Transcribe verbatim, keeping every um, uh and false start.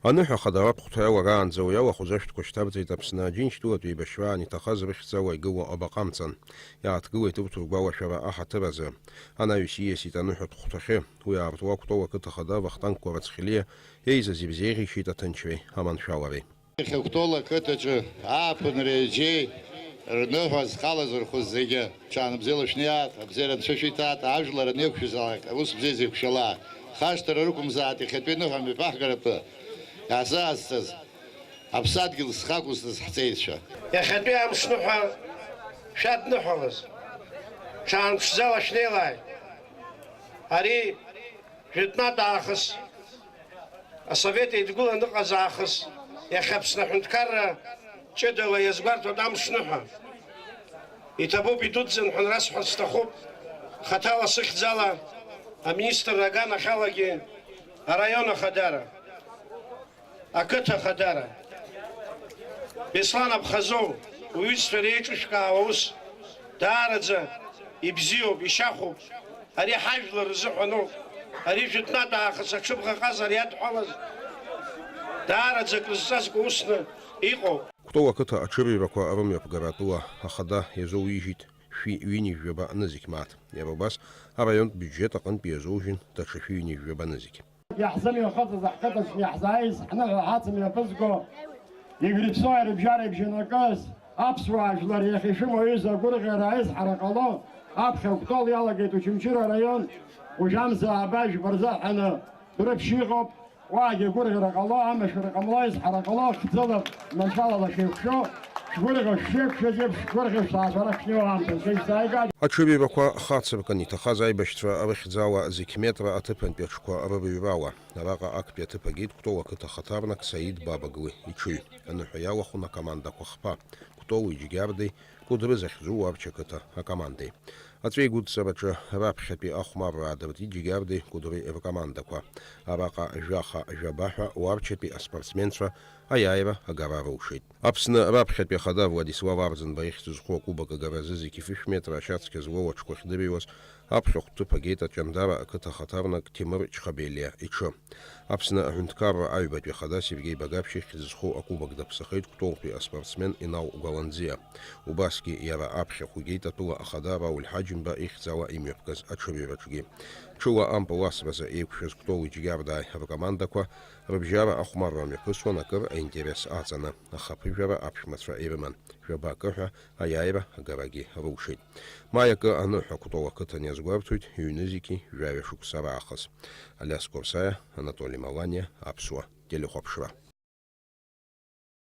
Аныҳәа ахада аԥхҭа иалараанӡа уи алахәыз ашәҭқәа шьҭарҵеит Аԥсны Аџьынџьтәылатә еибашьраан иҭахаз рыхьӡала игылоу абаҟа амца. Иааҭгылеит урҭ ргәалашәара аҳаҭыр азы. Анаҩс ииасит аныҳәатә хәҭахьы. Уи аартуа Кәтол ақыҭа хада Вахтанг Кварацхелиа еизаз ибзеиӷьеишьеит аҭынчреи аманшәалареи. Иахьа Кәтол ақыҭаҿы ааԥынреи аџьеи рныҳәа зхалазырхәыз зегьы, ҽаанбзиала шәнеиаат, абзиара анцәа шәиҭаат, ажәлар анеиқәшәазаалак, аус бзиа зеиқәшәалаат, хашҭра рықәымзааит, иахьатәи аныҳәа мҩаԥаҳгаратәы иаҳзаазҵаз, аԥсадгьыл зхы ақәызҵаз ҳҵеицәа. Иахьатәи амшныҳәа шәадныҳәалаз, ҽаанԥшӡала шәнеилааит. Ари Жәытәнатә аахыс, асовет еидгыланы ыҟаз аахыс, иахьа Аԥсны аҳәынҭқарра ҷыдала иазгәарҭоит амшныҳәа. Иҭабуп, идуӡӡан ҳәа расҳәарц сҭахуп, хаҭала сыхьӡала аминистрра аганахьалагьы араион ахадара. Ақыҭа ахадара. Беслан Аԥхазоу, уҩызцәа реиҿышәкаауа аус даараӡа ибзиоуп, ишьахәуп. Ари ҳажәлар рзыҳәаноуп. Ари жәытәнатә аахыс аҽыбӷаҟазара иадҳәалаз даараӡа акрызҵазкуа усны иҟоуп. Кәтол ақыҭа аҽырҩрақәа рымҩаԥгара атәыла ахада иазоуижьит шәи ҩынҩажәаба нызқь мааҭ. Иара убас араионтә биуџьет аҟынтә иазоужьын даҽа шәи ҩынҩажәаба нызқь. Иаҳзымҩахыҵыз ҳқыҭаҿы иаҳзааиз, ҳныҳәа ҳацымҩаԥызго, иреволюциа рыбжьара ибжьанакыз аԥсуаа жәлар иахьа ишәымоу аҩыза агәырӷьара аизҳара ҟало, аԥхьа Кәтол иалагеит Очамчыра араион, уажәамза ааба жәба рзаҳәаны дәрыԥшь иҟоуп, уаагьы агәырӷьара ҟало, амашәыра ҟамло, аизҳара ҟало, хьӡыла, маншәалала шәеиқәшәо, шәгәырӷьо шәшеиқәшәаз еиԥш, шәгәырӷьо шәҭаацәара шәнеиуа аамҭа шәеизҵааигааит. Аҽырҩрақәа хацыркын иҭахаз аибашьцәа рыхьӡала зықь метра аҭыԥантәи аҽқәа рыбаҩрала. Араҟа актәи аҭыԥ агеит Кәтол ақыҭа ахаҭарнак Саид Бабаглы иҽыҩ. Аныҳәа иалахәын акомандақәа хԥа, Кәтоли Џьгьардеи, Кәыдры захьӡу Уарча ақыҭа акомандеи. Аҵәеигәыдҵараҿы раԥхьатәи ахәмарра аадыртит Џьгьардеи Кәыдри ркомандақәа. Араҟа жәаха-жәаба ҳәа Уарчатәи аспортсменцәа аиааира агара рылшеит. Аԥсны раԥхьатәи ахада Владислав Арӡынба ихьӡ зху акубок агаразы зқьи фышә метра ашьацқьа злоу аҽқәа ахьдырҩуаз аԥхьахә ҭыԥ агеит Аҷандара ақыҭа ахаҭарнак Ҭемыр Чхабелиа иҽы. Аԥсны аҳәынҭқарра аҩбатәи ахада Сергеи Багаԥшь ихьӡ зху акубок даԥсахеит Кәтолтәи аспортсмен Инал Гәаланӡиа. Убасгьы иара аԥхьахә игеит атәыла ахада Рауль Ҳаџьымба ихьӡала имҩаԥгаз аҽырҩраҿгьы. Ҽыла ампыл асразы еиқәшәаз Кәтоли Џьгьардааи ркомандақәа рыбжьара ахәмарра мҩаԥысуан акыр аинтерес аҵаны, аха аԥыжәара аԥшәмацәа ирыман, жәаба акы ҳәа аиааира агарагьы рылшеит. Маи акы аныҳәа Кәтол ақыҭан иазгәарҭоит ҩнызқьи жәаҩа шықәса раахыс. Алиас Қорсаиа, Анатоли Маланиа, Аԥсуа телехәаԥшра.